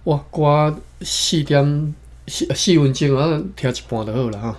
哇，歌四點四四分鐘，啊，聽一半就好啦吼。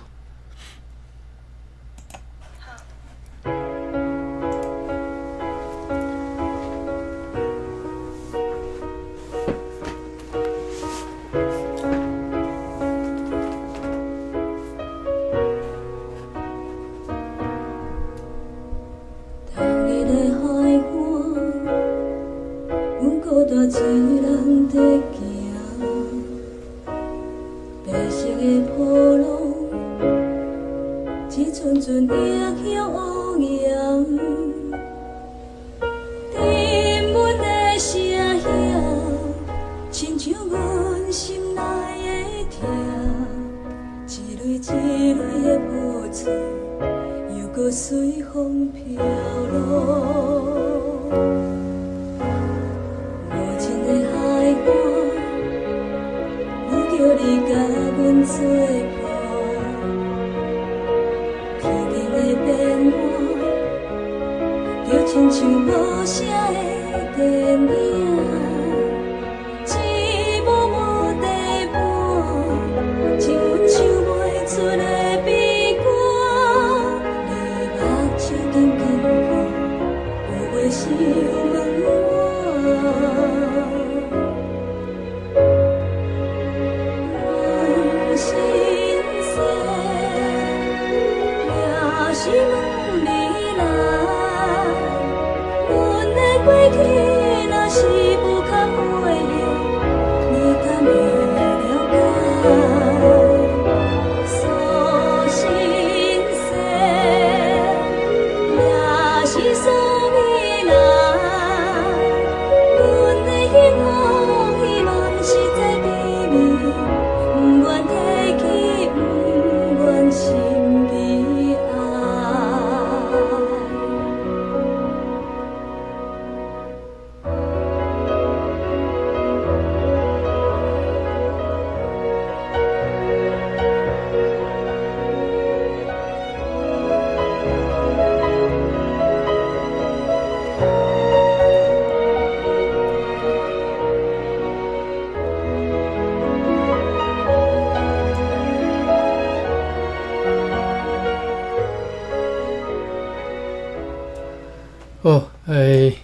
好，欸，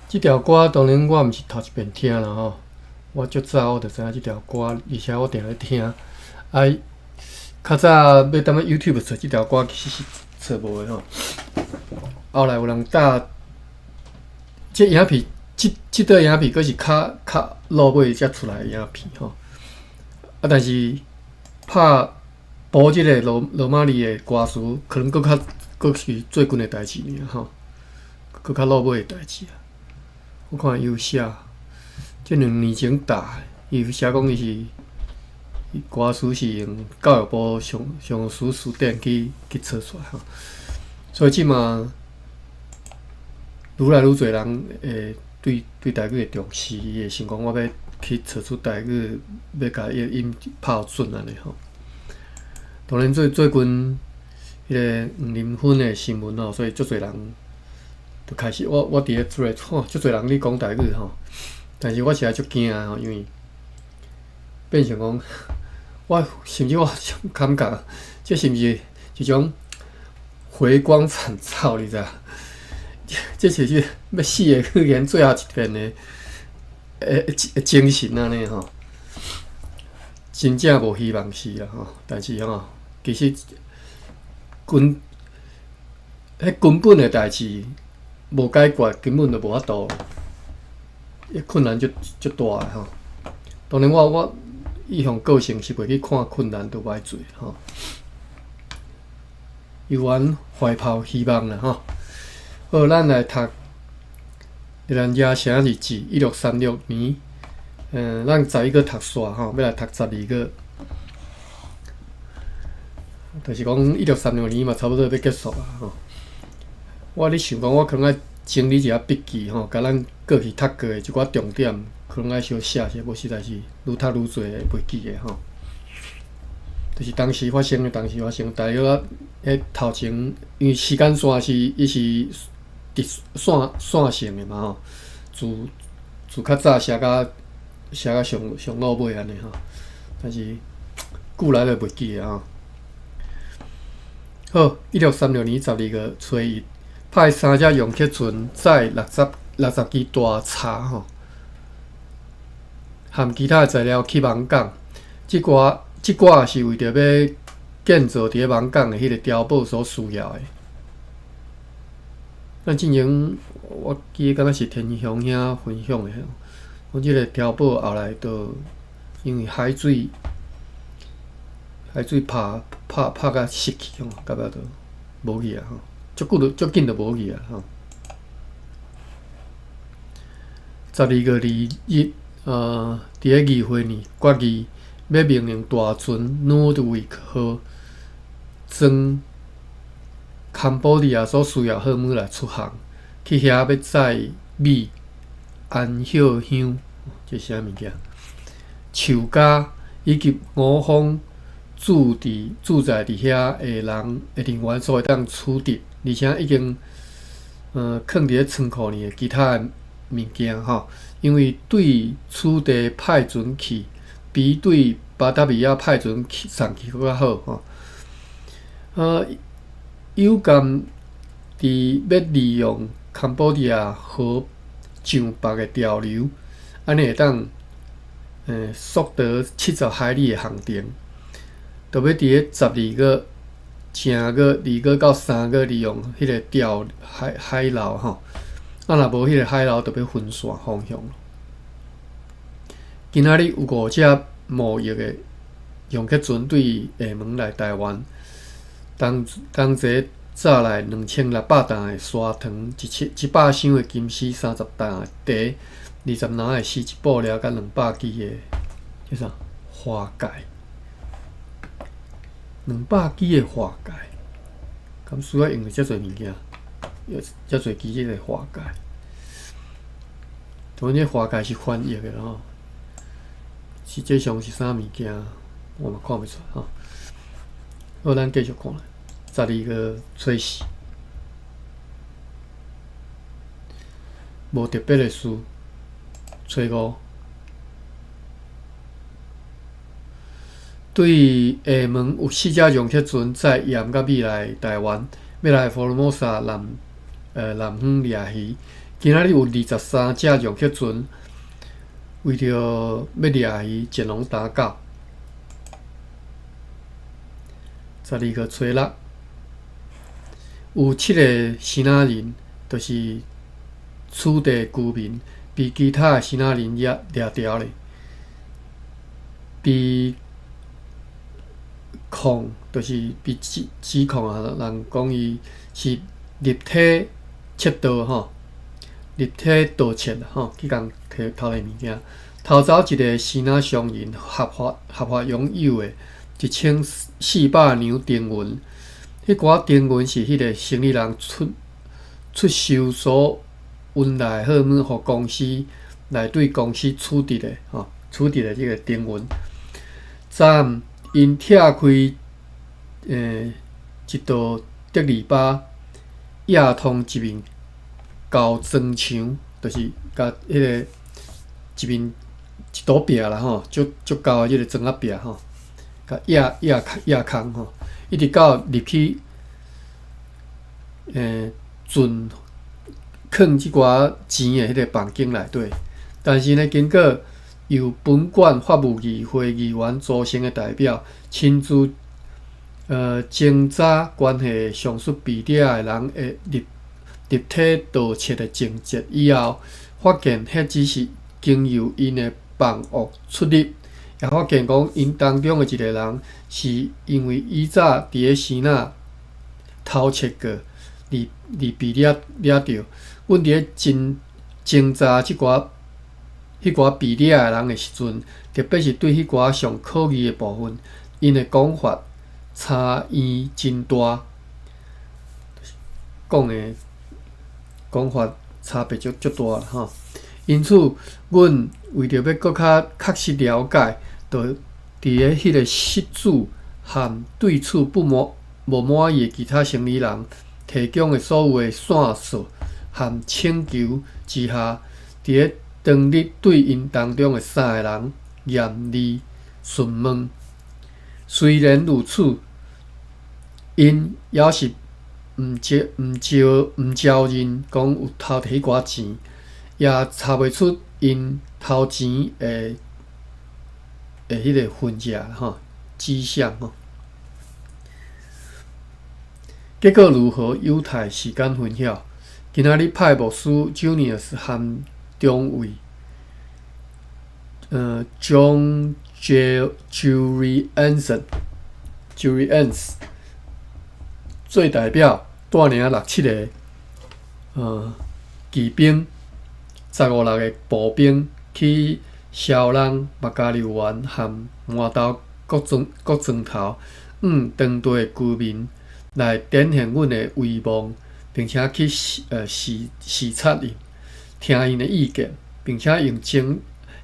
這條歌當然我毋是頭一遍聽啦吼，我足早我就知影這條歌，而且我定咧聽。啊，較早欲踮咧 YouTube 揣這條歌，其實是揣無的吼。後來有人搭這影片，這這段影片閣是較較落尾才出來的影片吼。啊，但是拍補這个羅羅馬尼的歌詞，可能閣較閣是最近的代誌爾吼。閣較落尾的代誌啊！我看伊有寫，這2年前打，伊有寫講伊是歌詞是用教育部常常識辭典去去測出來吼，所以這馬愈來愈濟人會對對台語會重視，伊會想講我欲去測出台語，欲共伊的音拍準按呢吼。當然最最近彼个黃林芬的新聞吼，所以足濟人。就開始，我我佇咧做吼，足濟人咧講台語吼，但是我實在足驚吼，因為變成講，我甚至我感覺，這是毋是一種回光返照，你知影？這是是欲死的語言最後一遍的欸精神按呢吼，真正無希望死啦吼，但是吼，其實根彼根本的代誌。無解決，根本就無法度，困難足足大的吼。當然我，我一向個性是袂去看困難都歹做吼。猶原懷抱希望啦吼。好，咱來讀《咱遮城日誌》1636年，嗯，咱11個讀煞吼，欲來讀12個，就是講1636年嘛，差不多欲結束啊吼。我咧想講，我可能愛整理一下筆記吼，共咱過去讀過的一寡重點，可能愛小寫者，無實在是愈讀愈濟會袂記得吼。就是當時發生的，當時發生，大約啊，彼頭前，因為時間線是伊是佇線線性的嘛吼，自自較早寫到寫甲上上落尾按呢吼，但是久來就袂記啊吼。好，1636年12月初一，派三隻楊克船載60支大叉吼，含其他材料去網港。這寡是為著欲建造佇咧網港的彼个碉堡所需要的。咱進前我記得敢若是天雄兄分享的，講這个碉堡後來就因為海水拍甲濕去吼，到尾就無去啊吼，足久就足緊就無去啊吼。12月2日，佇咧議會呢決議，欲命令大船 Noordwijk 號裝康波利亞所需要貨物來出航，去遐欲載米、安歇香，這是啥物件？樹膠以及五方駐在佇遐的人的人員所會當取得，而且已經囥佇咧倉庫裡的其他的物件吼，因為對此地派船去，比對巴達維亞派船去送去閣較好吼。有鑑佇欲利用康波利亞河上北的潮流，按呢會當縮短70海里的航程，就欲佇咧12月正月2月到3月利用彼个潮海流吼，啊若無彼个海流，就欲分散方向。今仔日有五隻貿易的楊克船對廈門來台灣，同齊載來2600擔的砂糖、1100箱的金絲、30擔的茶、20籃的絲質布料，佮200支的彼啥華蓋。200支的華蓋，敢需要用著遮濟物件？遮濟支這个華蓋，當然這華蓋是翻譯的吼，實際上是啥物件，我嘛看袂出來吼。好，咱繼續看，12月初四，無特別的事，初五，對廈門有四隻楊克船載鹽佮米來台灣，欲來福爾摩沙南方掠魚。今仔日有23隻楊克船為著欲掠魚前往打狗。12月初六，有七个支那人，就是此地居民，被其他的支那人掠牢咧，被控，就是被指控啊，人講伊是入體竊盜吼，入體盜竊吼，去共提偷摕物件，偷走一个支那商人合法擁有的1400兩丁銀，彼寡丁銀是彼个生意人出售所運來貨物，予公司來對公司取得的吼，取得的這个丁銀。昨暗𪜶拆開一道德籬笆，壓通一面厚磚牆，就是共彼个一面一堵壁啦吼，足足厚的這个磚仔壁吼，共壓空吼，一直到入去存囥這寡錢的彼个房間內底。但是呢，經過由本縣法務議會議員組成的代表親自偵查關係上述被掠的人的入體盜竊的情節以後，發現彼只是經由𪜶的房屋出入，也發現講𪜶當中的一个人是因為以早佇咧支那偷竊過，而被掠著。阮佇咧偵查這寡彼寡被掠的人的時陣，特別是對彼寡上可疑的部分，𪜶的講法差異真大，講的講法差別足足大啦吼。因此，阮為著欲閣較確實了解，就佇咧彼个失主和對此不滿意的其他生意人提供的所有的線索和請求之下，佇咧當日對𪜶當中的三个人嚴厲詢問。雖然如此，𪜶猶是毋招認講有偷摕彼寡錢，也查袂出𪜶偷錢的彼個痕跡吼跡象吼。結果如何，有待時間分曉。今仔日派牧師 Junius 和中尉John Jurrjens 做代表，帶領六七个騎兵、十五六个步兵去蕭人麥加溜園和麻豆各莊各莊頭，向當地的居民來展現阮的威望，並且去視察𪜶，聽𪜶的意見，並且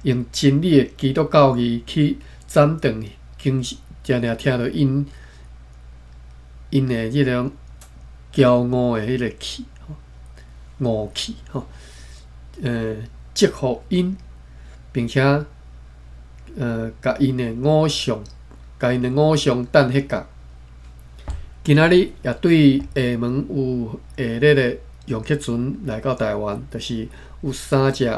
用真理的基督教義去斬斷，經定定聽著𪜶的這種驕傲的彼个氣，傲氣吼，折服𪜶，並且共𪜶的偶像誕彼角。今仔日也對廈門有下列的楊克船來到台灣，就是有三隻，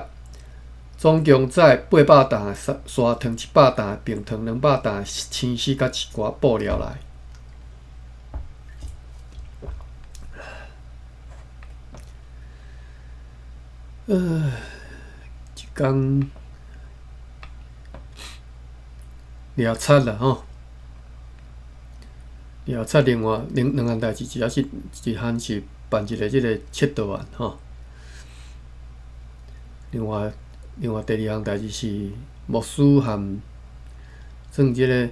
總共載800擔砂糖、100擔冰糖、200擔青絲佮一寡布料來。一工掠贼啦吼，掠贼另外兩項代誌，一是一項是辦一个這个窃盜案吼。另外第二項代誌是牧師和算這个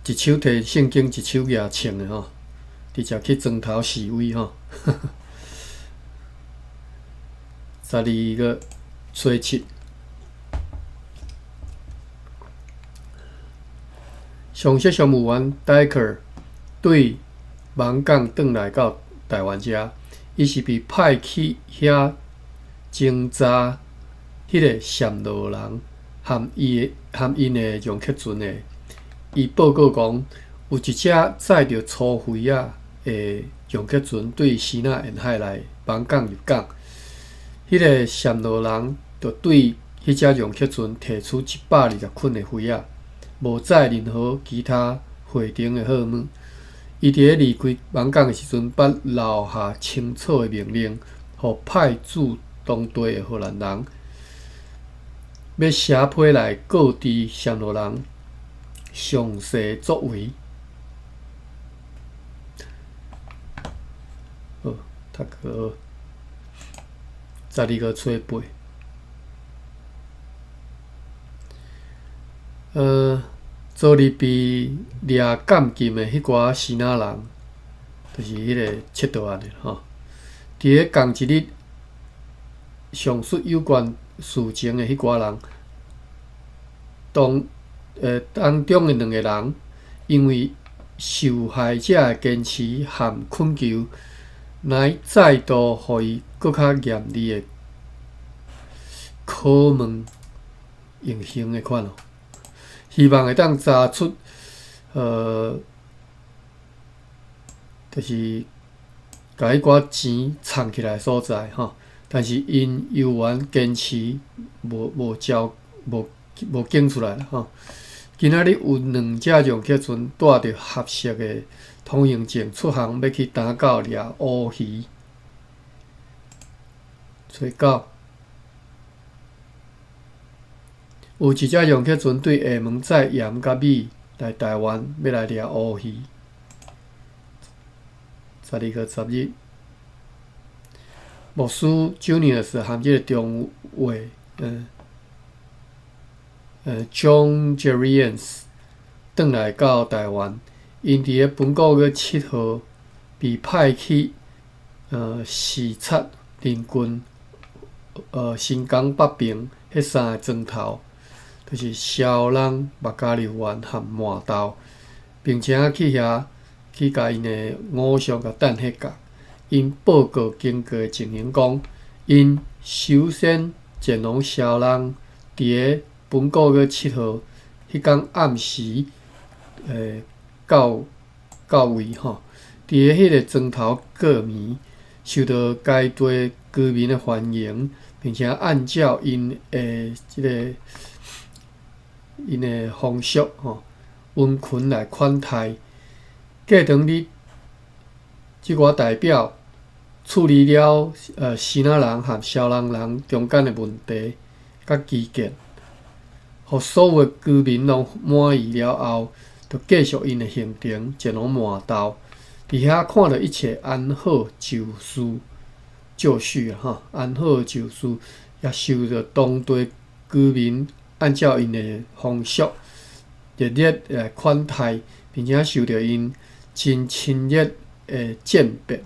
一手提聖經，一手舉槍的吼，直接去莊頭示威吼。12月初7，上席商務員戴克對網港轉來到台灣遮，伊是被派去遐偵查彼个暹羅人和𪜶的楊克船的。伊報告講，有一隻載著粗肥仔的楊克船對支那沿海來網港入港。彼个暹羅人就對彼隻楊克船提出120捆的肥仔，無載任何其他貨程的號碼。伊佇咧離開網港的時陣，捌留下清楚的命令，予派駐當地的荷蘭人，欲寫批來告知暹羅人詳細作為。好，讀個12月初8，昨日被掠監禁的彼寡支那人，就是彼个窃盗案的吼。佇咧仝一日上述有關事情的彼寡人，當中的兩个人，因為受害者的堅持和懇求，乃再度予伊閣較嚴厲的拷問，用刑的款哦，希望會當查出，就是共彼寡錢藏起來的所在吼。但是𪜶猶原堅持無交無交出來吼。今仔日有兩隻楊克船帶著合適的通行證出航，欲去打狗掠烏魚。初九，有一隻楊克船對廈門載鹽佮米來台灣，欲來掠烏魚。12月10日，牧師 Junius 和這個中尉，John Jurrjens 轉來到台灣，𪜶佇咧本個月7號被派去視察鄰近新港北爿彼三个莊頭，就是蕭人、麥加溜園和麻豆，並且去遐去共𪜶的偶像共誕彼角。𪜶報告經過的情形講，𪜶首先前往蕭人，佇个本古月7號彼工暗時，到位吼。佇个彼个庄頭過暝，受到該地居民的歡迎，並且按照𪜶的這个𪜶的風俗吼，溫群來款待。過當日，這寡代表處理了支那人和蕭人人中間的問題佮歧見，予所有的居民攏滿意了後，就繼續𪜶的行程前往麻豆。佇遐看著一切安好就緒，就緒啊！吼，安好就緒，也受著當地居民按照𪜶的風俗熱烈來款待，並且受著𪜶真親熱的餞別。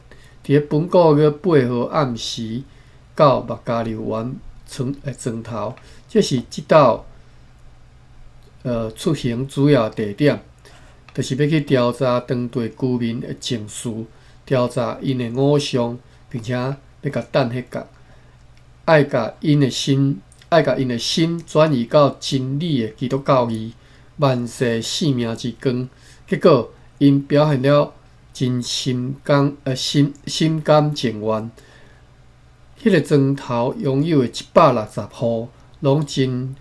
佇个本古月8號暗時到目加柳灣莊頭，這是這道出行主要地點，就是欲去調查當地居民的情緒，調查𪜶的偶像，並且欲共彈彼角，愛共𪜶的心轉移到真理的基督教義，萬世性命之光。結果，𪜶表現了真心甘情願。彼个莊頭擁有的160戶，攏真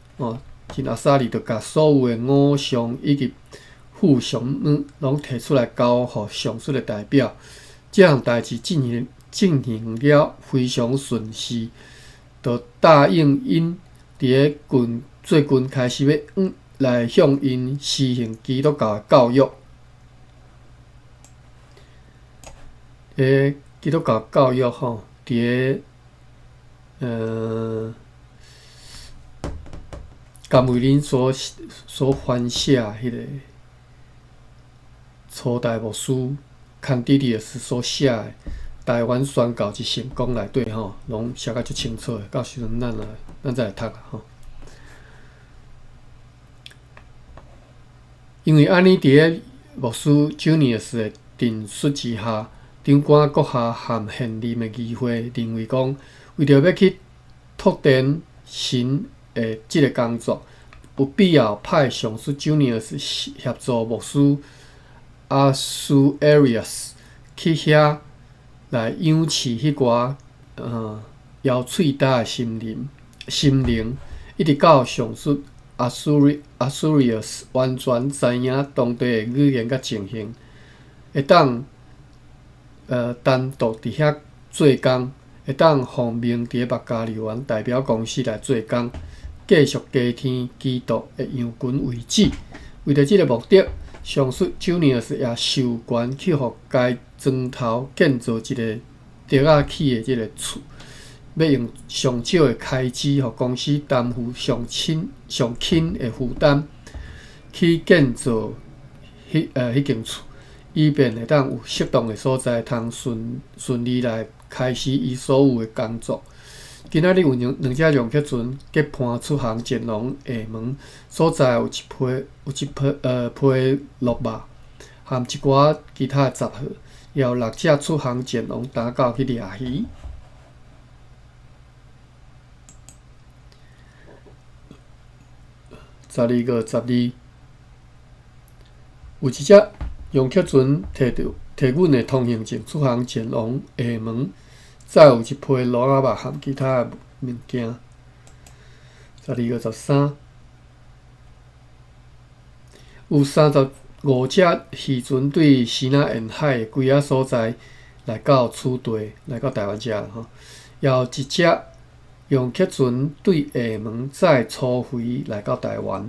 阿莎力，就共所有的偶像以及附屬物攏提出來交予上述的代表。這項代誌進行了非常順遂，就答應𪜶佇个最近開始欲來向𪜶施行基督教的教育。基督教教育吼，佇个甘為霖所翻寫彼个初代牧師康迪利斯所寫的《台灣宣教之成功》內底吼，攏寫甲足清楚的。到時陣咱再來讀啊吼。因為按呢，佇个牧師 Junius 的陳述之下，長官閣下和現任的議會認為講，為著欲去拓展神的這个工作，有必要派上述 Junius 協助牧師阿蘇埃利斯去遐來養飼彼寡搖喙焦的心靈，一直到上述阿蘇利斯完全知影當地的語言佮情形，會當單獨佇遐做工，會當奉命佇个目加柳灣代表公司來做工，繼續加添基督的羊群為止。為著這个目的，上述 Junius 也授權去予該莊頭建造一个竹仔起的這个厝，欲用上少的開支，予公司擔負上輕的負擔，去建造彼間厝，以便會當有適當的所在，通順利來開始伊所有的工作。今仔日有兩隻楊克船結伴出航前往廈門，所在有一批駱馬含一寡其他的雜貨，也有六隻出航前往打狗去掠魚。12月12，有一隻楊克船提阮的通行證出航前往廈門，載有一批鱸仔肉含其他的物件。12月13，有35隻漁船對支那沿海的幾仔所在來到此地，來到台灣遮吼，也有一隻楊克船對廈門載粗肥來到台灣。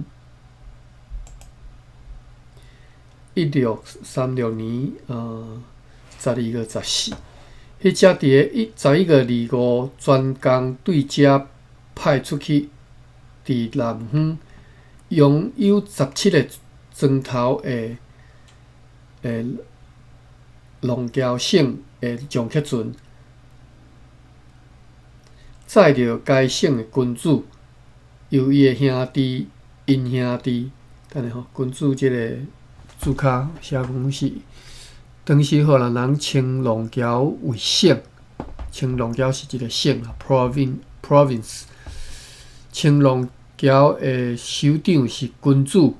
1636年，12月14，彼隻佇个11月25專工對遮派出去，佇南方擁有17个莊頭的龍橋省的楊克船，載著該省的君主，由伊的兄弟，𪜶兄弟，等下吼，君主這个註跤寫講是，當時荷蘭人稱龍橋為省，稱龍橋是一個省啊，province。稱瑯嶠的首長是君主，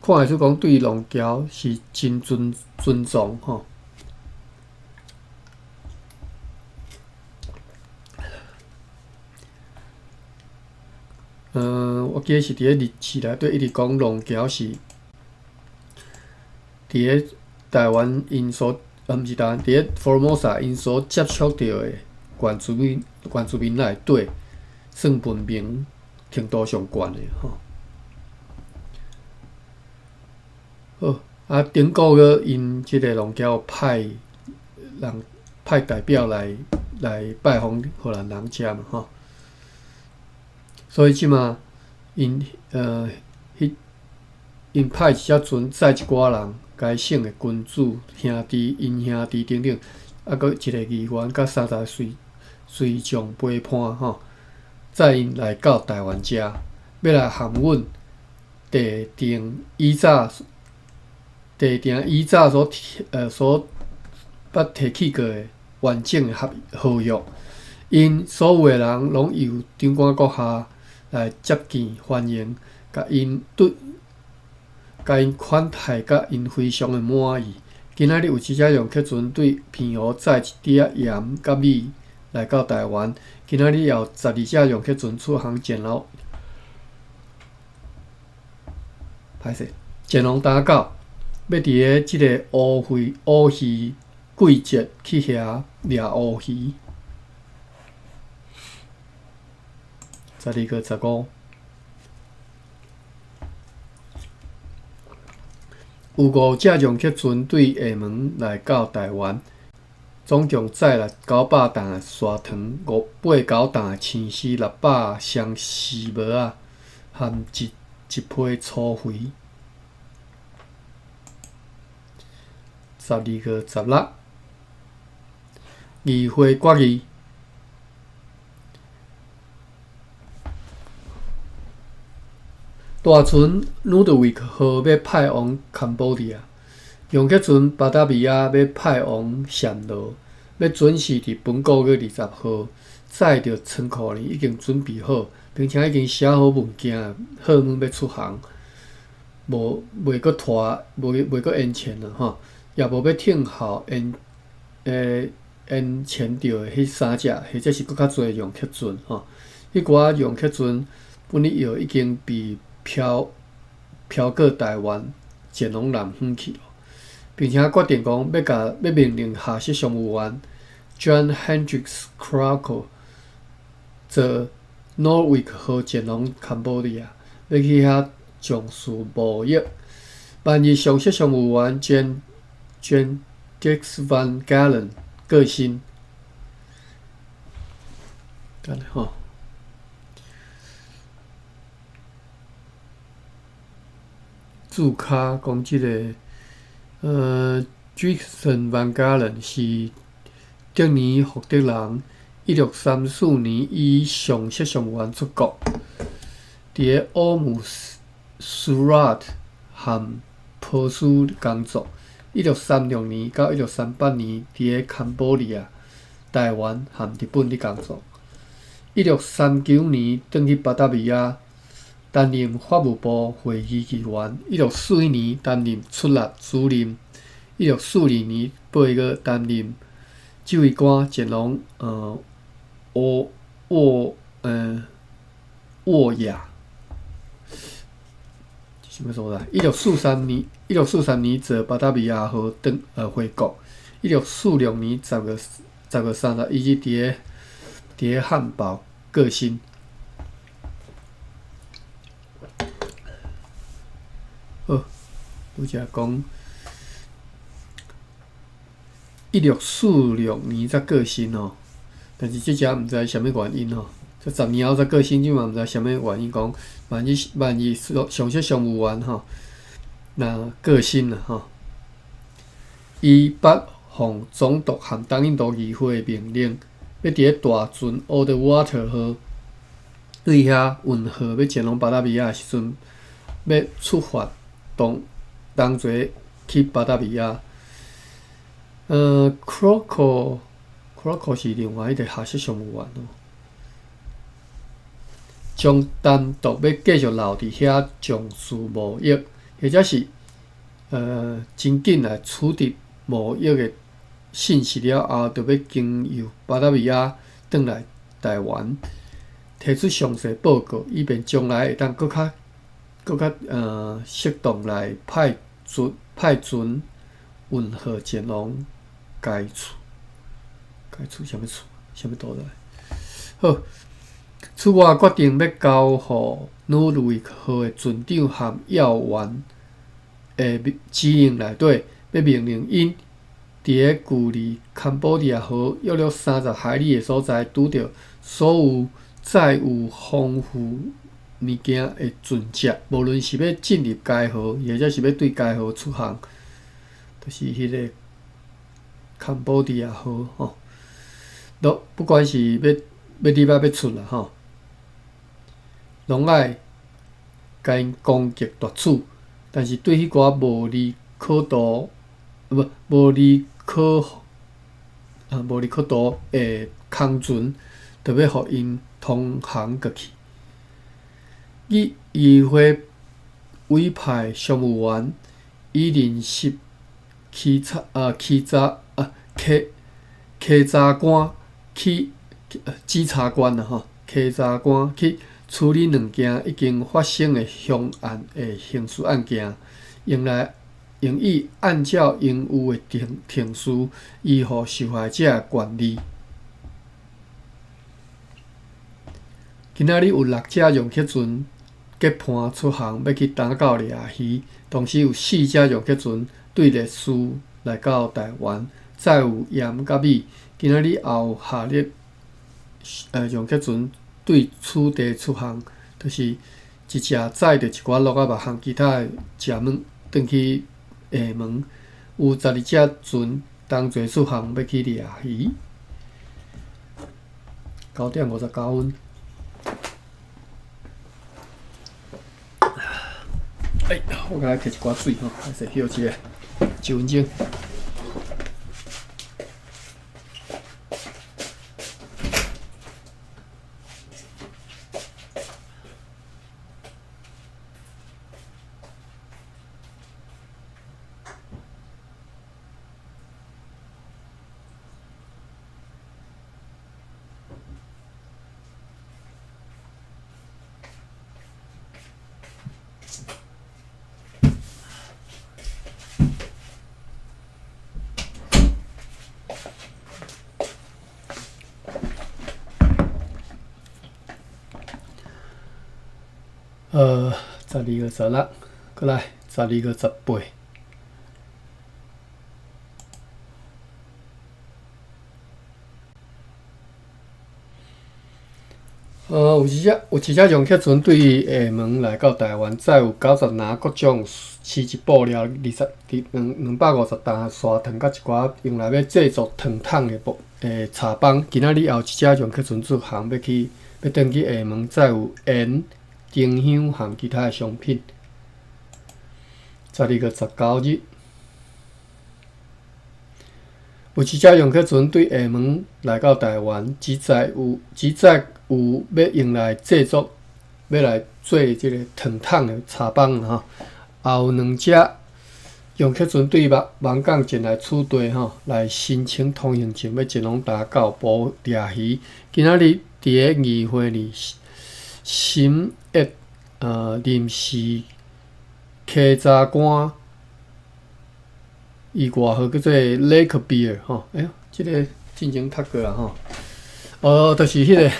看會出講對瑯嶠是真尊重吼。我記得是佇咧日誌內底一直講瑯嶠是佇咧台灣𪜶所，毋是台灣，佇咧福爾摩沙𪜶所接觸著的原住民內底，算文明程度上懸的吼。好，啊，頂個月𪜶這个瑯嶠有派人派代表來拜訪荷蘭人遮嘛吼。所以這馬𪜶彼𪜶派一隻船載一寡人，該省的君主、兄弟、𪜶兄弟等等，啊，閣一个議員，佮30隨從陪伴吼，載𪜶來到台灣遮，欲來函阮地定以早地定以早所捌提起過的完整的合約，𪜶所有的人攏由長官閣下來接見歡迎，共𪜶款待甲𪜶非常的滿意。今仔日有一隻楊克船對澎湖載一袋仔鹽佮米來到台灣。今仔日也有12隻楊克船出航前往，歹勢，前往打狗，欲佇咧這个烏魚季節去遐掠烏魚。12月15，有五隻楊克船對廈門來到台灣，總共載了900擔的砂糖、5、八九擔的青絲、600箱絲襪仔，含一批粗肥。12月16，議會決議。大船努德維克號欲派往坎波迪亞，楊克船巴達維亞欲派往暹羅，欲準時佇本個月20號載著倉庫呢已經準備好，並且已經寫好文件，號碼欲出航，無袂閣拖，袂閣延遲啦吼，也無欲等候延遲著的彼三隻，或者是閣較濟楊克船吼。彼寡楊克船本日藥已經被飄過台灣，前往南方去了，並且決定講欲命令下屬商務員 John Hendricks Crocker 坐諾維克號前往坎波迪亞，欲去遐從事貿易。萬一上屬商務員 Jan Dirks van Galen 過身，等下吼。註卡講這个，Jackson Van Galen 是德尼福德人，1634年以上屬商務員出國，佇咧奧姆蘇拉特和波斯工作。1636年到1638年，佇咧坎波利亞、台灣和日本咧工作。1639年轉去巴達維亞。擔任法務部會議議員，1641年擔任出納主任，1642年8月擔任指揮官前往沃亞，啥物所在？1643年坐巴達維亞號回國。1646年10月31日，佇咧漢堡過身。好，拄才講，1646年才過身吼，但是這遮毋知啥物原因吼，這10年後才過身，這嘛毋知啥物原因。講萬一上屬商務員吼，若過身啦吼，伊捌奉總督和東印度議會的命令，欲佇咧大船 Old Water 號對遐運貨欲前往巴達維亞的時陣，欲出發。同齊去巴達維亞。Crocker 是另外一个下屬商務員哦。將單獨欲繼續留佇遐從事貿易，或者是真緊來取得貿易的信息了後，就欲經由巴達維亞轉來台灣，提出詳細報告，以便將來會當閣較閣較適當來派船運貨前往該處。該處啥物處？啥物所在？好，此外決定欲交予努魯易號的船長和要員的指令內底，欲命令𪜶佇咧距離坎波迪亞河約略30海里的所在，拄著所有載有豐富物件的船隻，無論是欲進入該河，或者是欲對該河出航，就是彼个坎波迪亞河吼。攏不管是欲欲入抑欲出啦吼，攏愛共𪜶攻擊奪取。但是對彼寡無利可圖，無無利可啊無利可圖的空船，就欲予𪜶通航過去。議議會委派商務員以臨時稽查官去稽查官啦吼，稽查官去處理兩件已經發生的兇案的刑事案件，用以按照應有的程序維護受害者的權利。今仔日有六隻楊克船結伴出航，欲去打到掠魚。同時有四隻楊克船對列斯來到台灣，載有鹽佮米。今仔日也有下日楊克船對此地出航，就是一隻載著一寡鹿仔肉和其他的食物，轉去廈門。有12隻船同齊出航，欲去掠魚。9點59分。哎，我共來摕一寡水吼，歹勢休一下，一分鐘。12月16，過來12月18。有一隻楊克船對廈門來到台灣，載有90籃各種絲質布料，二十兩250擔砂糖，佮一寡用來欲製作糖桶的布的柴枋。今仔日也有一隻楊克船出航，欲去欲轉去廈門，載有鹽、丁香和其他的商品。12月19日，有一隻楊克船對廈門來到台灣，只載有欲用來製作，欲來做這个糖桶的柴枋吼。也有兩隻楊克船對網港前來此地吼，來申請通行證，欲前往打到埔掠魚。今仔日佇咧議會裡審議臨時稽查官，伊外號叫做 Lake Beer 吼。哎喲，這个進前讀過啊吼。哦，就是彼个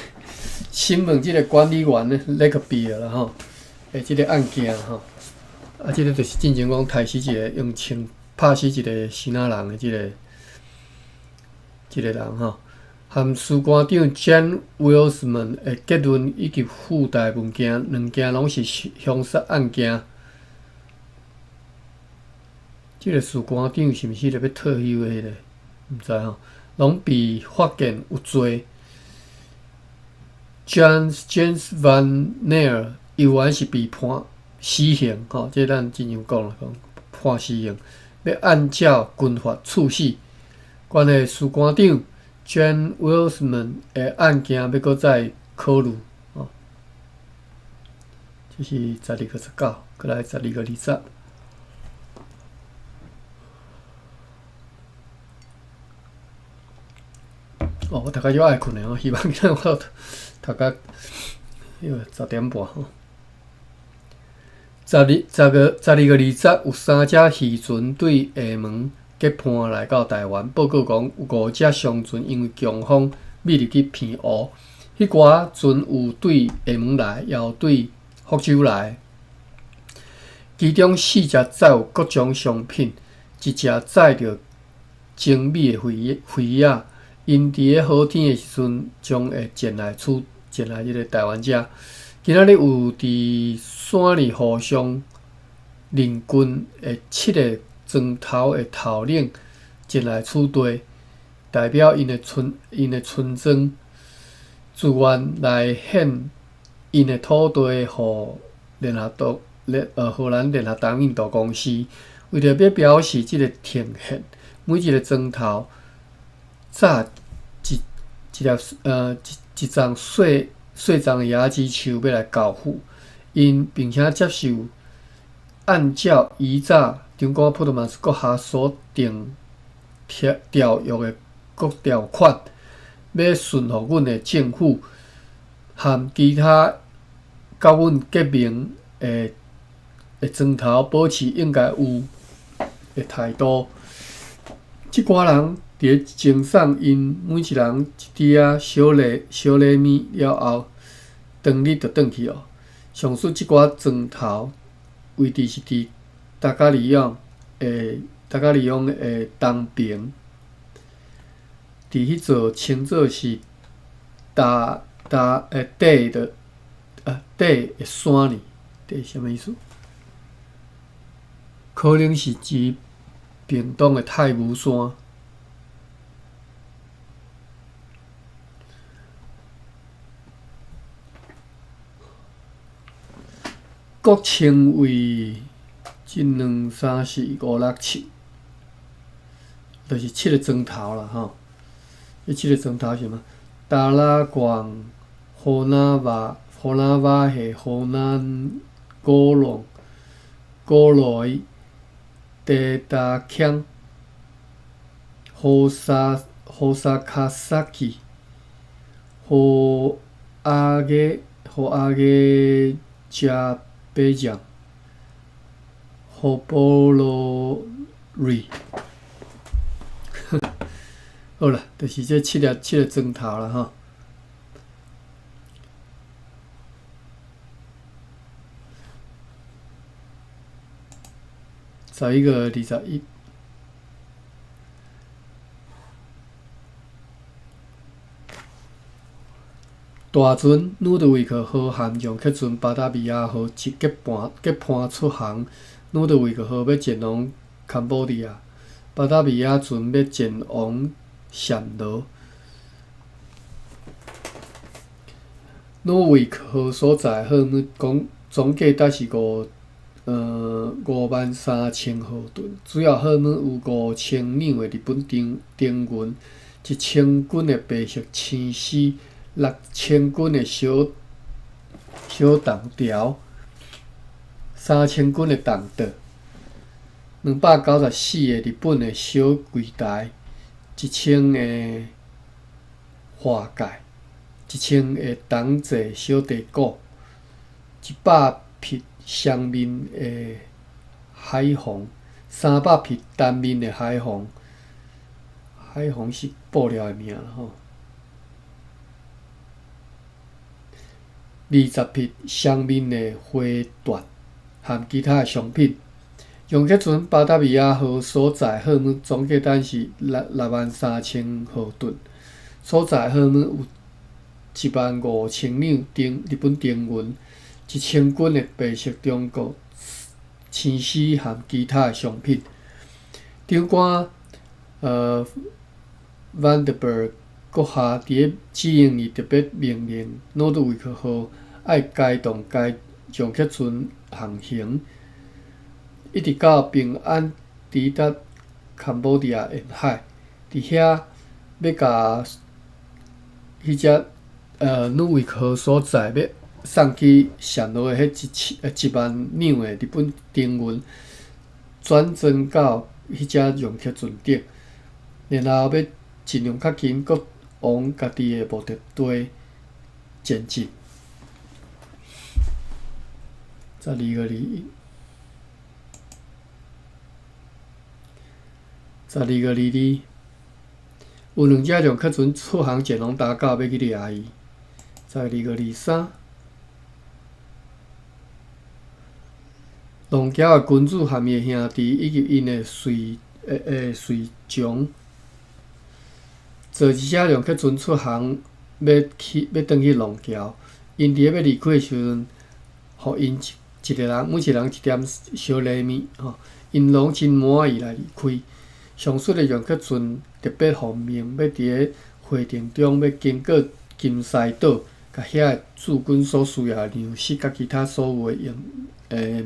審問這个管理員的 Lake Beer 啦吼，的這个案件吼。啊，這个就是進前講刣死一个用槍拍死一个支那人的這个人吼。和司官長 Jan Wilsman 的結論以及附帶文件，兩件攏是兇殺案件。這个士官長是毋是彼个欲退休的彼个？毋知吼，攏被發現有罪。James Van Neer 猶原是被判死刑，吼，這咱之前講啦，講判死刑，欲按照軍法處死。關於士官長 Jan Wilsman 的案件，欲閣再考慮，吼。這是12月19，閣來12月20。哦，我讀甲足愛睏的吼，希望今仔我讀甲彼個10點半吼。十二十個12月20，有三隻漁船對廈門結伴來到台灣，報告講有五隻商船因為強風覕入去澎湖。彼寡船有對廈門來，也有對福州來。其中四隻載有各種商品，一隻載著精美的魚魚仔。𪜶佇咧好天的時陣，將會前來出前來這个台灣遮。今仔日有佇雪梨湖上鄰近的七个庄頭的頭領前來此地，代表𪜶的村𪜶的村莊，自願來獻𪜶的土地予聯合國聯荷蘭聯合東印度公司，為著欲表示這个呈獻，每一个莊頭紮一一粒一一叢細細叢的椰子樹欲來交付，𪜶並且接受按照以早長官普特曼斯閣下所訂條條約的各條款，欲順服阮的政府和其他佮阮結盟的的莊頭保持應該有的態度。這寡人佇咧贈送𪜶每一人一支仔小禮小禮物了後，當日就轉去囉。上述這寡莊頭位置是佇大加里昂的大加里昂的東爿，佇彼座稱做是大大底的底的山呢？底啥物意思？可能是指屏東的太武山。閣稱為一兩三四五六七，就是七个莊頭啦吼。彼七个莊頭是啥物？達拉廣、呼那瓦、呼那瓦系、呼南古隆、古來、地達強、呼沙、呼沙卡薩基、呼阿個、呼阿個加北將、呼波羅瑞。好啦，就是這七粒七个莊頭啦吼。11月21，大船努德維克號和楊克船巴達維亞號結伴結伴出航，努德維克號欲前往坎波迪亞，巴達維亞船欲前往暹羅。努維克號所載貨物總總價值是53,000荷頓，主要貨物有5,000兩的日本丁丁銀，1,000斤的白色青絲，6,000斤的小小銅條，3,000斤的銅桌，294个日本的小櫃台，1,000个華蓋，1,000个銅製小地鼓，100匹雙面的海虹，300匹單面的海虹，海虹是布料的名啦吼。20匹雙面的花緞和其他的商品。楊克船巴達維亞號所載貨物總價單是六六萬三千荷頓，所載貨物有15,000兩丁日本丁銀，1,000斤的白色中國青絲和其他的商品。長官范德伯閣下佇咧指引伊特別命令努德維克號愛開動該楊克船航行，一直到平安抵達坎波迪亞沿海，佇遐欲共彼隻努維克號所載欲送去暹羅的彼一千1萬兩的日本丁銀，轉贈到彼隻容克船頂，然後欲盡量較緊閣往家己的目的地前進。12月21，12月22，有兩隻容克船出航前攏打狗欲去掠伊。12月23，龍橋的君主和伊的兄弟以及𪜶的隨從，坐一隻容克船出航，欲轉去龍橋。𪜶佇咧欲離開的時陣，予𪜶一個人，每一個人一點小禮物吼，𪜶攏真滿意來離開。上述的容克船特別奉命，欲佇咧回程中欲經過金獅島，共遐的駐軍所需要的糧食佮其他所有的用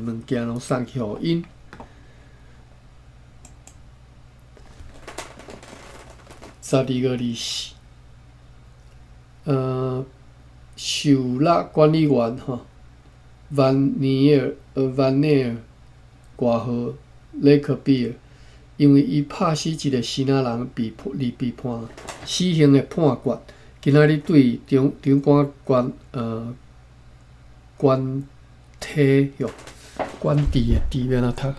物件攏送去予𪜶。12月24，受纳管理員吼，萬尼爾外號雷克比爾，因為伊拍死一個支那人被判而被判死刑的判決，今仔日對長官官體喲，管治的治欲按怎讀？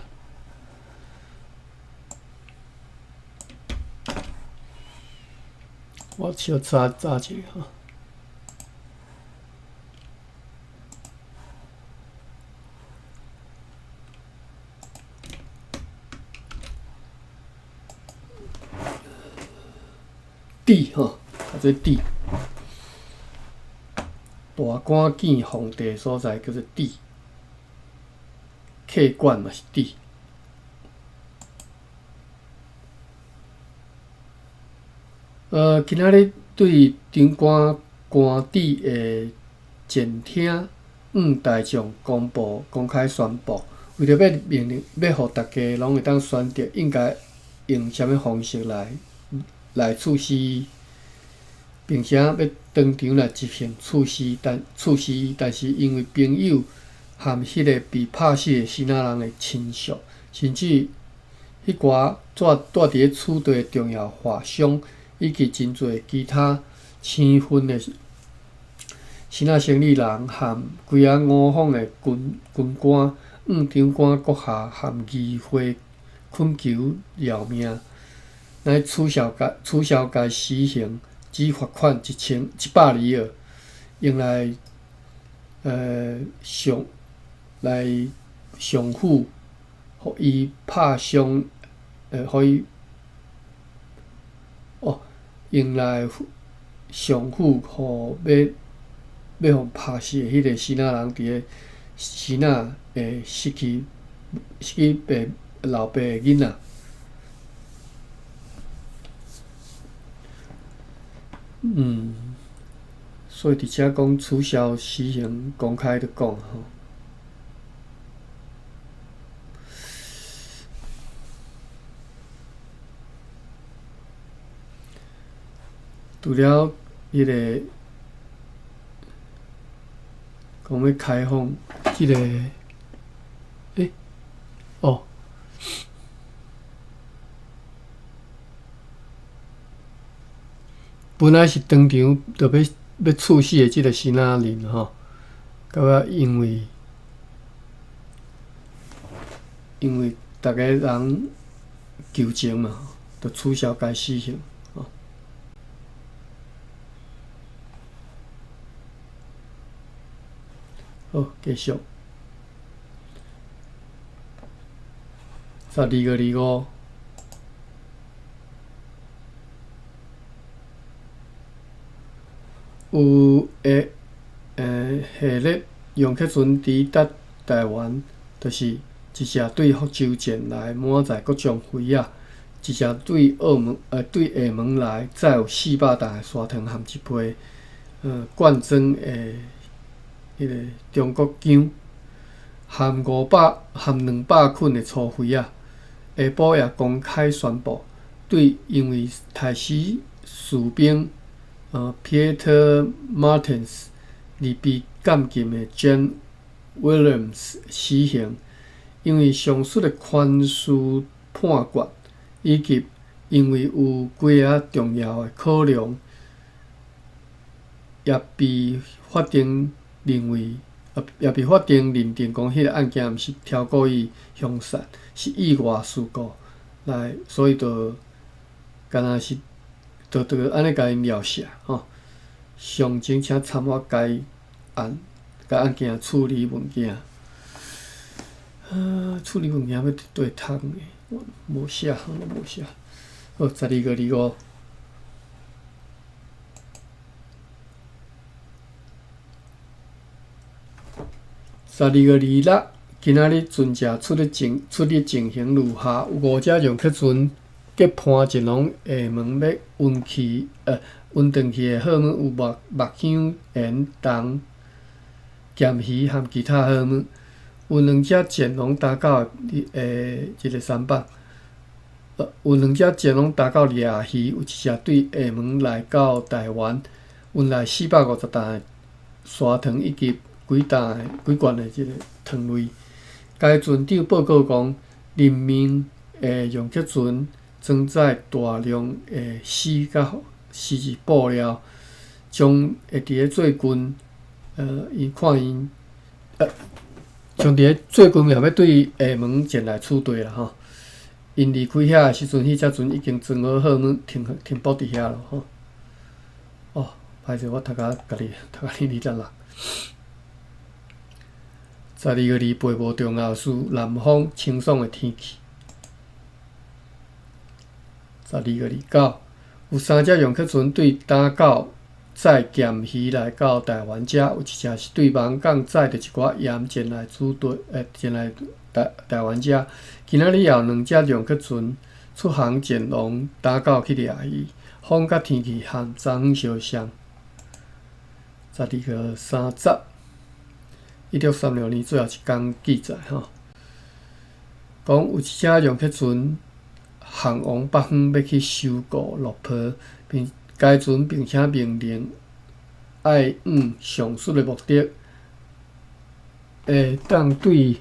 我小查查一下吼。治吼，叫做治。大官见皇帝的所在叫做治，客馆嘛是治。今仔日對長官官邸的前廳向大眾公布公開宣布，為著欲命令，欲予大家攏會當選擇應該用啥物方式來處死伊，並且欲當場來執行處死，但是因為朋友和彼个被拍死的支那人的親屬，甚至彼寡住佇咧此地的重要華商，以及真濟其他身份的支那生意人和幾仔五方的軍官，向長官閣下和議會懇求饒命，來取消該死刑，只罰款100里爾，用來償付，予伊拍傷，予伊哦，用來償付予欲予拍死的彼个支那人佇咧支那會失去老爸的囡仔。所以佇遮講取消死刑，公開咧講吼。除了彼个講欲開放這个，哦。本來是當場就欲處死的這个支那人吼，到尾因為逐个人求情嘛，就取消該死刑。好，繼續。12月25，有下日楊克船抵達台灣，就是一隻對福州前來滿載各種魚仔，一隻對廈門來載有400擔的砂糖和一批罐裝的彼个中國薑，含200捆的粗魚仔。下晡也公開宣布，對因為太史士兵Peter Martins 而被監禁的 John Williams 死刑，因為上述的寬恕判決，以及因為有幾个重要的考量，也被法庭認為，也被法庭認定講，彼个案件毋是超故意兇殺，是意外事故來，所以就敢若是，就按呢共𪜶了赦吼。詳情請參閱該案該案件處理文件。啊，處理文件欲佇佗讀的，我無寫，我攏無寫。好，12月25。12月26，今仔日船隻出入情形如下：有五隻楊克船結伴前往廈門欲運去，運轉去的貨物有木香鹽、銅、鹹魚含其他貨物。有兩隻前往打到的一个300，有兩隻前往打到掠魚，有一隻對廈門來到台灣，運來450擔的砂糖以及幾擔幾罐的這个糖類。該船長報告講，人民的楊克船裝載大量的絲佮絲質布料，將會佇咧最近，伊看𪜶，將佇咧最近也欲對廈門前來取締啦吼。𪜶離開遐的時陣，彼隻船已經裝好貨物，停停泊佇遐囉吼。哦，歹勢，我讀甲家己讀甲26。12月28無重要事，南方清爽的天氣。12月29，有三隻楊克船對打到載鹹魚來到台灣遮，有一隻是對網港載著一寡鹽前來取對，前來台灣遮。今仔日也有兩隻楊克船出航前往打到去掠魚，風佮天氣和昨昏相像。12月30，1636年最後一工記載吼，講有一隻楊克船航往北方欲去收購落皮，並該船並且命令愛按上述的目的，會當對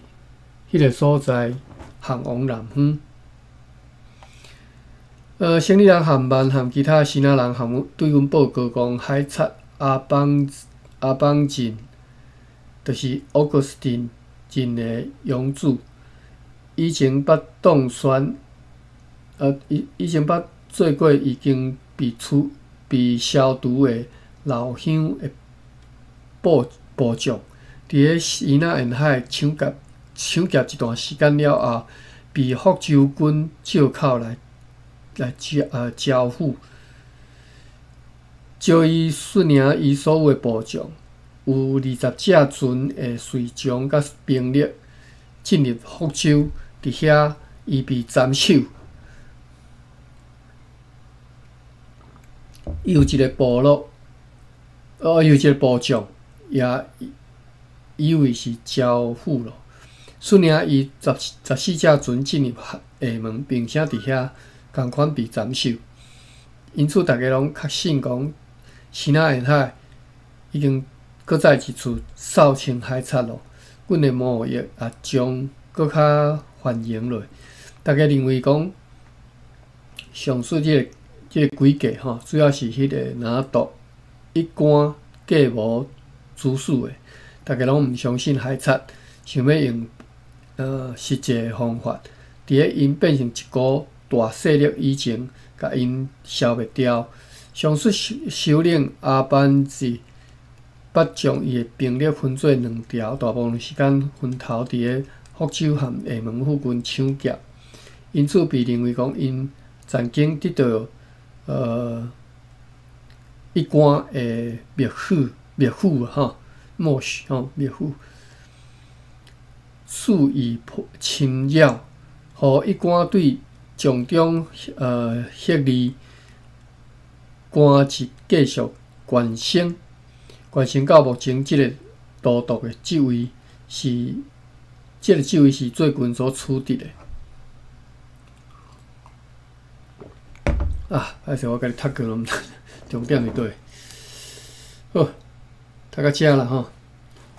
彼个所在航往南方。生理人含萬含其他支那人含阮對阮報告講，海賊阿邦鎮，就是 Augustine 鎮的養子，以前捌當選，以前捌做過已經被處被消除的老鄉的部將，佇咧支那沿海搶劫一段時間了後，被福州軍借口來招撫，招伊率領伊所有的部將，有20隻船的隨從佮兵力進入福州，佇遐伊被斬首。伊有一个部落，伊有一个部將，也以為是招撫咯。率領伊14隻船進入廈門，並且佇遐仝款被斬首。因此，大家攏確信講，支那沿海已經閣再一次掃清海賊咯。阮的貿易也將閣較繁榮落。大家認為講，上述這个詭計吼，主要是彼个拿督一貫計謀主使的。大家攏毋相信海賊想欲用實際的方法，佇咧𪜶變成一股大勢力以前，共𪜶消滅掉。上述首領阿班子捌將伊的兵力分做兩條，大部分時間分頭佇咧福州和廈門附近搶劫，因此被認為講𪜶曾經得到一貫的默許吼，默許吼，默許，肆意侵擾，予一貫對從中獲利，官職繼續懸升，懸升到目前這个都督的職位是，這个職位是最近所取得的。啊，歹勢，我共你讀過攏毋知重點佇佗。好，讀到遮啦吼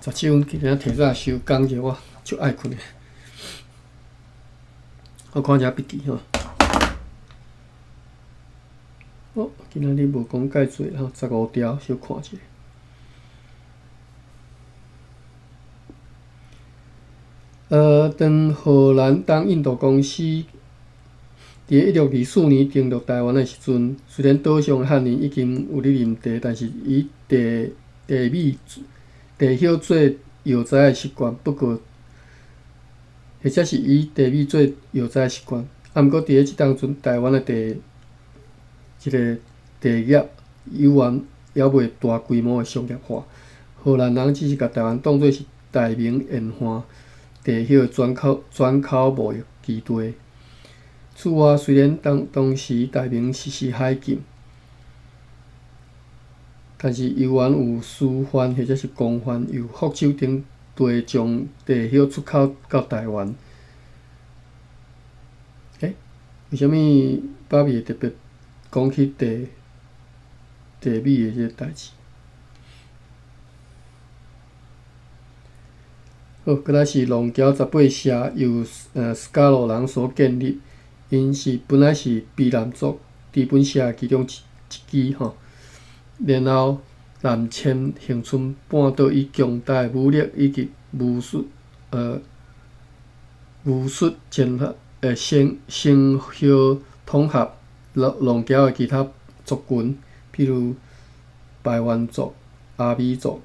，17分今日提早收工者，我足愛睏的。我看一下筆記吼。哦，今仔日無講介濟吼，15條小看一下。當荷蘭東印度公司佇1624年登陸臺灣的時陣，雖然島上的漢人已經有咧啉茶，但是以茶茶米、茶葉做藥材的習慣，不過或者是以茶米做藥材的習慣。啊，毋過佇咧這當陣，臺灣的茶這个茶葉猶原猶未大規模的商業化。荷蘭人只是共臺灣當做是大明沿岸茶葉的轉口貿易基地。此外，雖然當時大明實施海禁，但是猶原有私販或者是公販由福州等地將茶葉出口到臺灣。欸，為啥物芭比會特別講起茶米的這個代誌？好，閣來是龍橋十八社由斯卡羅人所建立，𪜶是本來是卑南族知本社的其中一支吼，然後南遷恆春半島，以強大的武力以及巫術整合先後統合龍橋的其他族群，譬如排灣族、阿美族，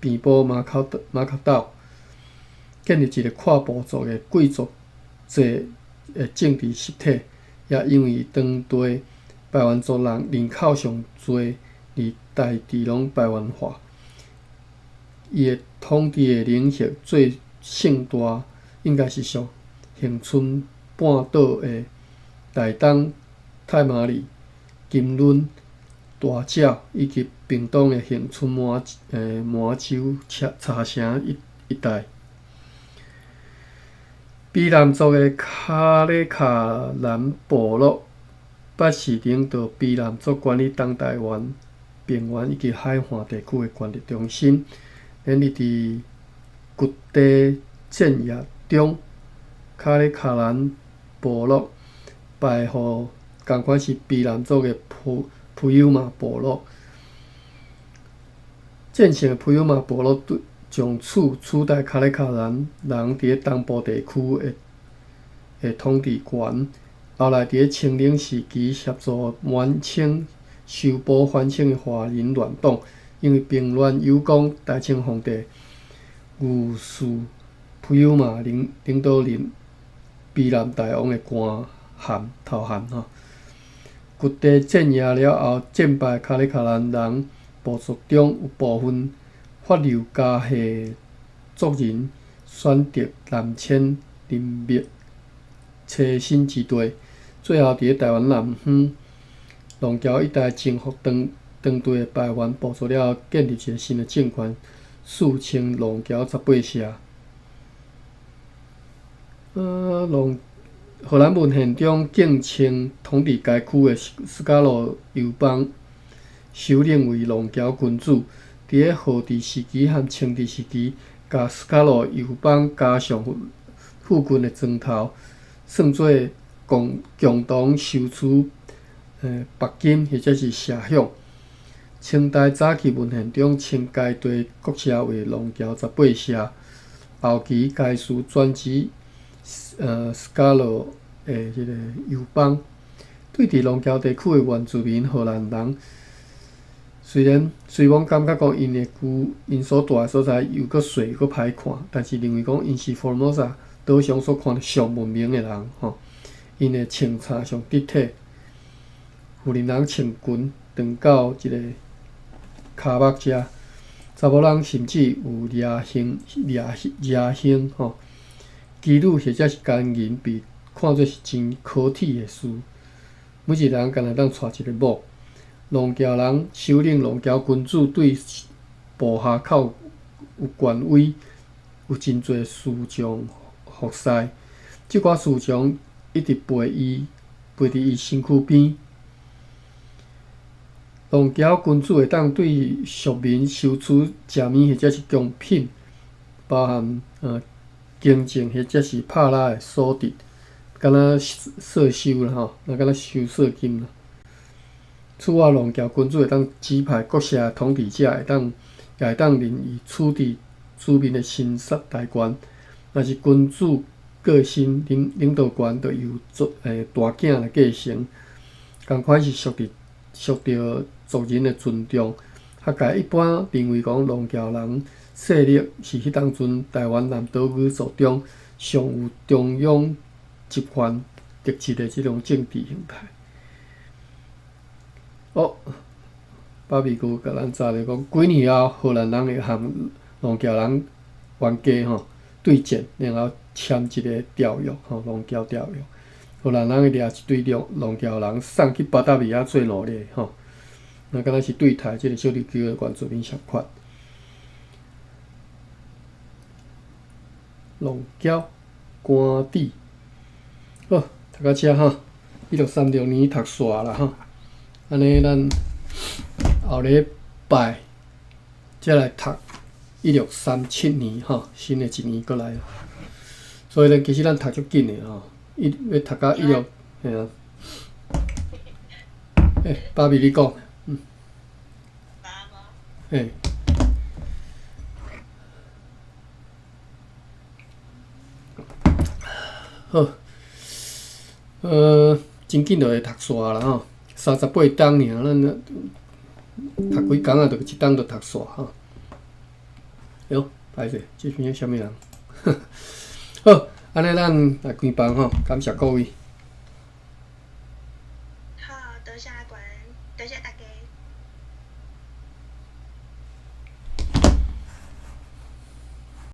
遍布馬卡島。建立一个跨部族的貴族制的政治實體，也因為當地排灣族人口上濟，而代治攏排灣化。伊的統治的領域最盛大，應該是屬恆春半島的台東、太麻里、金崙、大棹以及屏東的恆春滿洲茶城一帶。卑南族的卡里卡蘭部落，捌是領導卑南族管理東台灣平原以及海岸地區的權力中心。連日佇局地戰役中，卡里卡蘭部落敗予仝款是卑南族的普悠瑪部落。戰勝的普悠瑪部落對從此取代卡里卡蘭人佇咧東部地區的統治權。後來佇咧清領時期協助滿清修補反清的華人亂黨，因為平亂有功，大清皇帝御賜普悠瑪領導人卑南大王的官銜頭銜吼。局地戰役了後，戰敗卡里卡蘭人部族中有部分法流家系族人選擇南遷尋覓棲身之地，最後佇咧臺灣南方龍橋一帶征服當地的排灣部族了後，建立一个新的政權，俗稱龍橋十八社。荷蘭文獻中敬稱統治該區的斯卡羅酋邦首領為龍橋君主。佇咧荷治時期和清治時期，共斯卡羅酋邦加上附近的莊頭，算做共同收取帛金或者是麝香。清代早期文獻中稱該地國社為龍橋十八社，後期該詞轉指斯卡羅的這个酋邦。對佇龍橋地區的原住民荷蘭人，雖然感覺講𪜶所蹛的所在又閣細又閣歹看，但是認為講𪜶是福爾摩沙島上所看著上文明的人吼。𪜶的穿衫上得體，婦人穿裙長到這个跤目遮，查某人甚至有掠胸吼。妓女或者是奸人被看做是真可恥的事。每一个人敢若當娶一个某。龍橋人首領龍橋君主對部下較有權威，有真濟師長服侍。這寡師長一直陪佇伊身軀邊。浪姣君主會當對屬民收取食物或者是貢品，包含行政或者是拍獵的所得，敢若稅收啦吼，若敢若收稅金啦。此外，浪姣君主會當指派國社的統治者，會當也會當任意處置子民的生殺大權。若是君主過身，領導權就由族大囝來繼承，仝款是受著族人的尊重。學界一般認為講，浪姣人勢力是彼當陣臺灣南島語族中上有中央集權特質的這種政治形態。哦，芭比閣共咱查著講，幾年後荷蘭人會和浪姣人冤家吼對戰，然後簽一个條約吼，浪姣條約。荷蘭人會掠一堆浪姣人送去巴達維亞做奴隸吼。那敢若是對待這个小琉球的原住民相款。浪姣官邸，好，讀到遮吼，1636年讀煞啦吼。按呢，咱後禮拜才來讀1637年吼，新的一年閣來。所以咧，其實咱讀足緊的吼，欲讀到一六，嘿啊。欸，芭比你講，嗯。欸。好，真緊就會讀煞啦吼。38冬爾，咱讀幾工啊，就一冬就讀煞吼。喲，歹勢，這邊啥物人？好，按呢咱來關房吼，感謝各位。